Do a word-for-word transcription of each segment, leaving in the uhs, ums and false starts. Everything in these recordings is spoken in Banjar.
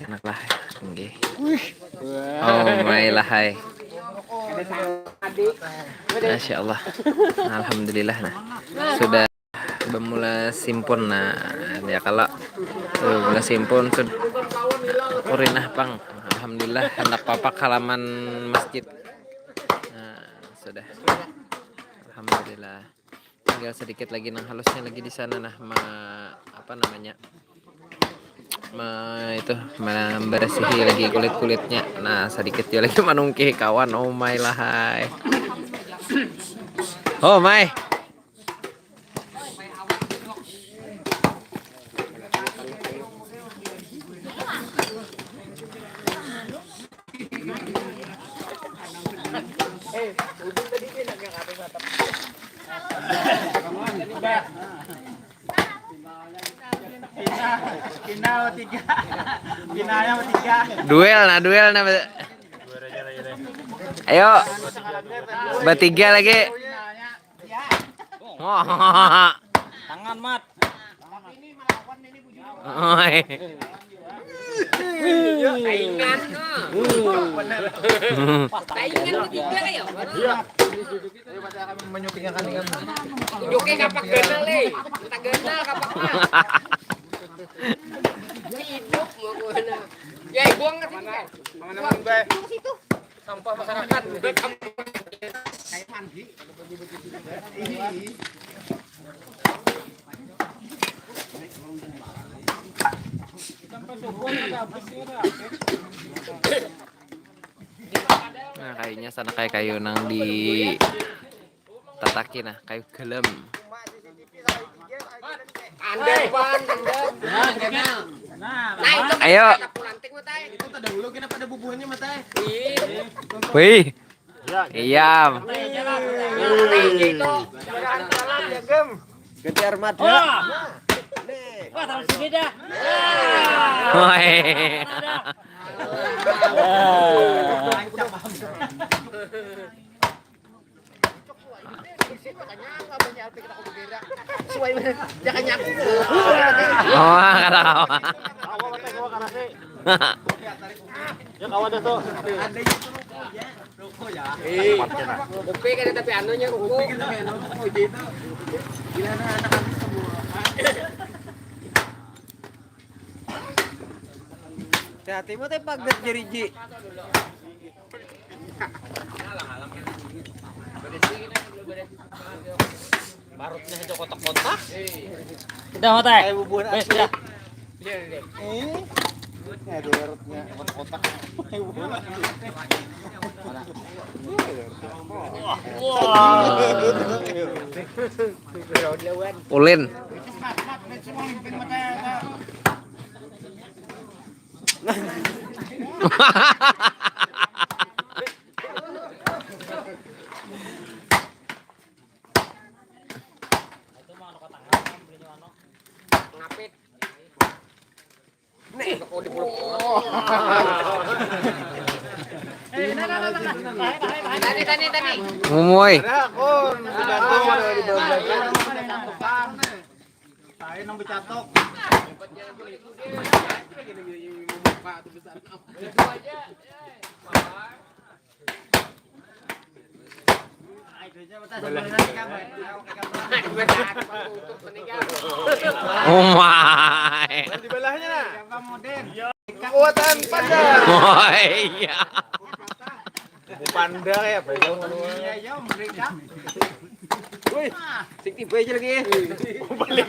Anak lah, nggih. Oh, mai lah hai. Masya Allah. Alhamdulillah nah. Sudah bamula simpun nah, ya kalau bamula simpun sud kurinah pang. Alhamdulillah, handak papak halaman masjid. Nah, sudah. Alhamdulillah. Tinggal sedikit lagi nang halusnya lagi di sana nah, ma-, apa namanya? Ma-, itu, membersihi lagi kulit-kulitnya. Nah, sedikit dia lagi manungkih kawan. Oh my lah hai. Oh my. Final tiga. Finalnya tiga. Duel nah, duel nah. Ayo. Bertiga lagi. Wah. Tangan, Mat. Oi. Saingan, no. Saingan ketiga ya. Tunjuknya kapak ganal, eh. Minta ganal kapaknya. Hidup mau kemana? Ya, buang ke sini, kan. Buang ke situ. Sampah masyarakat. Nah, kayunya sana kayak kayu nang di tataki nah, kayu gelem. Andep, Pan, andep. Nah, itu ayo. Pulantik, Matai. Itu terdahulu kena pada bubuhannya, Matai. Wih. Iya. Nah, itu. Ganti armada. Wah. Wah, taruh sini dah. Woi. Suai bener. Jangan nyapu. Oh, kada kawa. Ya, kawa dah tuh. Kopi kada tapi anunya ruko. Hati-hati mau teh pagat jeriji. Barutnya saja kotak-kotak. Udah, Matai. Kayak bubuhan. Wes, asli. Udah. Eh, ada barutnya kotak-kotak. Kayak bubuhan asli. Wah. Ulin. Ngapit. Nih, kok di pulau. Tadi, tadi, tadi. Ngumui. Ada, Kun. Sudah tuh, udah di bawah. Saya nang becatok. Oh my. Di belahnya nah. Kekuatan panda. Oh iya. Panda ya, apa ya? Iya, iya, mereka. Wih, sing tiba aja lagi. Balik.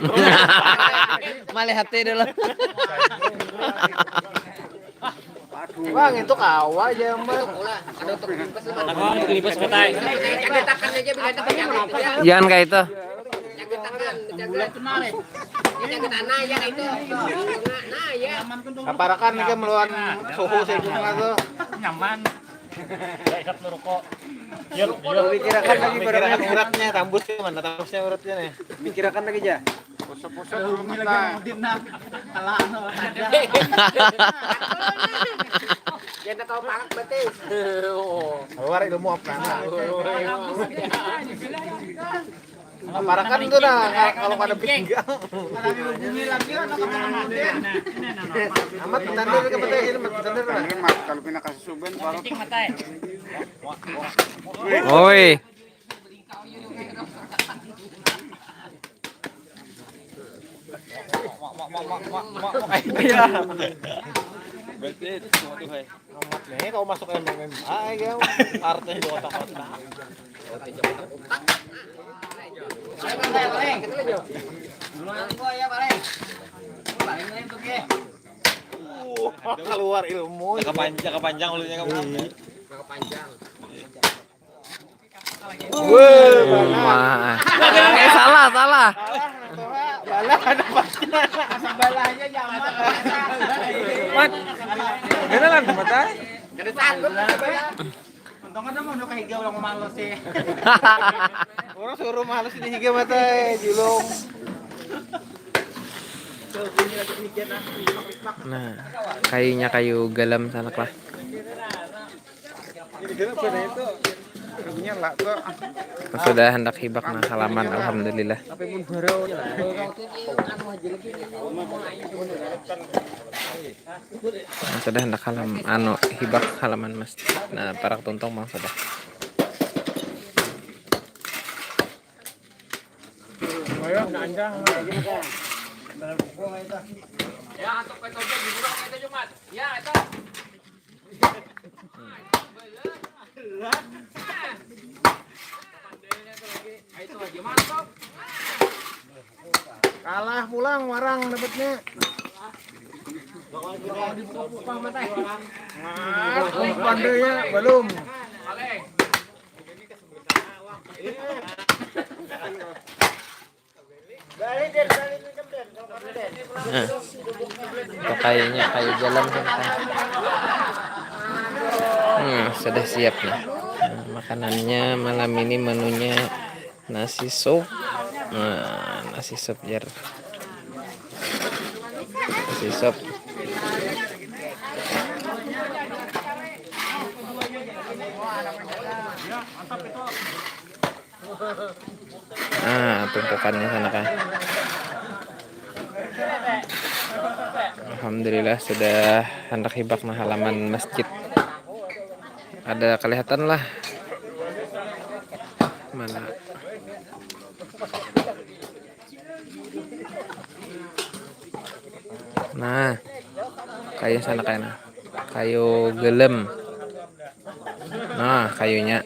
Malih hati dulu. Bang, itu kawa aja, Mbak. Ada untuk lipas, Mas. Ada untuk lipas, Mas. Jaga tangan aja, bila ada yang apa ya. Jangan kayak itu. Jaga tangan, jaga. Jaga tanah ya, kayak itu. Nah, ya. Aparakan nih, kan, melawan suhu saya tuh. Nyaman. Ya, isap nu rokok. Iya, iya. Pikirakan lagi barangnya. Uratnya, tambus ke mana? Tambusnya uratnya nih. Pikirakan lagi, ja. Pusat-pusat. Aduh, ini lagi mau dinam. Kalah, anu, ada. Ya, ndak tahu parak berarti. Keluar ilmu apa? Parakan tu dah, kalau kada pinggang. Amat betandir ke betul ini, Mat, betandir lah. Ini, Mat, kalau pina kasih suben, baru Oi. Berarti itu tuh, hai. Amat nih, kau masuk M M A, ya, artinya di otak-otak. Keluar ilmu. Kepanjang, kepanjang mulutnya kamu. Wah, eh, salah, salah. Balah ada pasnya. Sebelahnya jamat. Mat. Beneran, Mat, ah? Kada sanggup. Untung ada mau nuka higa ulang malus sih. Orang suruh malus di higa mata, eh, julung. Nah, kayunya kayu galam sanak lah. Sudah handak hibak nah halaman, alhamdulillah. Nah, sudah handak halam, anu, hibak halaman masjid. Nah, parak tuntung mang sudah. Ya, antuk itu aja, dibuka itu aja, Mat. Ya, itu. Kalah pulang warang dapatnya. Nah, pandainya belum. Nah, itu kayunya, kayu jalan. Nah, sudah siap nih. Nah, makanannya malam ini menunya nasi sup. Nah, nasi sup jar. Nasi sup. Ah, tumpukannya sana kan. Alhamdulillah sudah handak hibak nah halaman masjid. Ada kelihatan lah. Mana? Nah, kayu sana kayak nah. Kayu gelem. Nah, kayunya.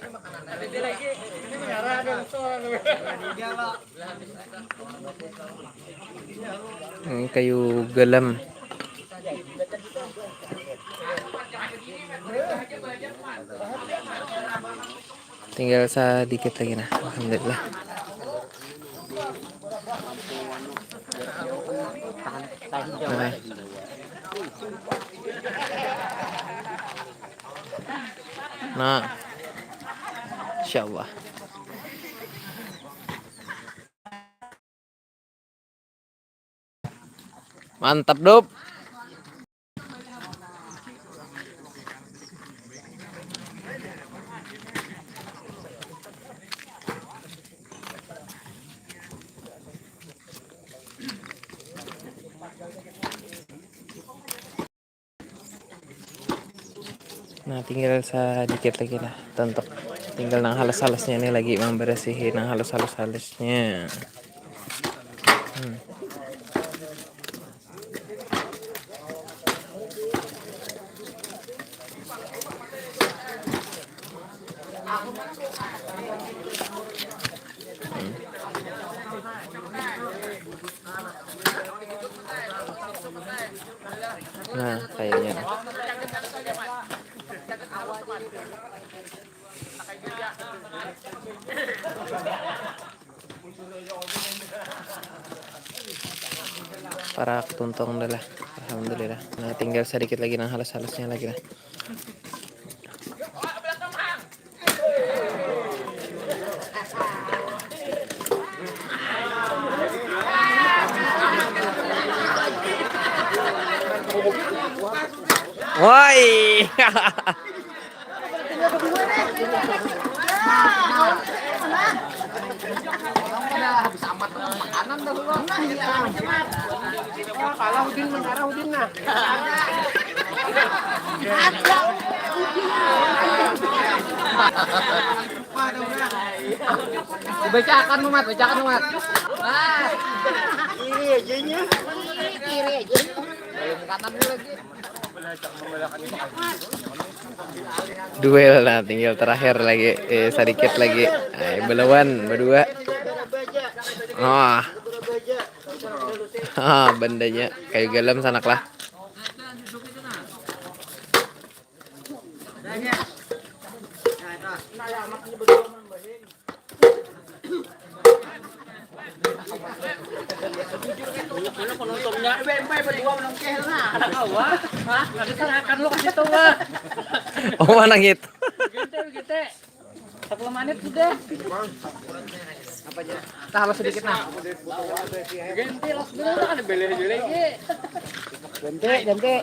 Ini kayu gelem. Tinggal sedikit lagi nah, alhamdulillah. Nah. Nah. Insyaallah. Mantap, Dup. Nah, tinggal sedikit lagi lah, tontok. Tinggal nang halus-halusnya nih lagi, membersihi nang halus-halus-halusnya. Hmm. Nah, kayaknya. Parak tuntung dah lah. Alhamdulillah. Nah, tinggal sedikit lagi, nah, halus-halusnya lagi lah. Woi. Kalah Udin, menara Udin nah. Bacakan Umat, bacakan Umat. Ah. Kiri aja nya. Kiri aja. Belum kanan lagi. Duel nah, tinggal terakhir lagi, eh, sedikit lagi. Ay, belawan berdua. Ah. Ah, bandanya kayu galam sanak lah. Mana penontonnya? Bempai berdua menongkeh lah. Ada kawa? Hah? Ada sarakan lo kasih tahu lah. Oh, mana gitu? Gente, gente. Sepuluh menit sudah. Taruh sedikit nah. Gente los dulu lah, ada beli-beli lagi. Ganti, ganti.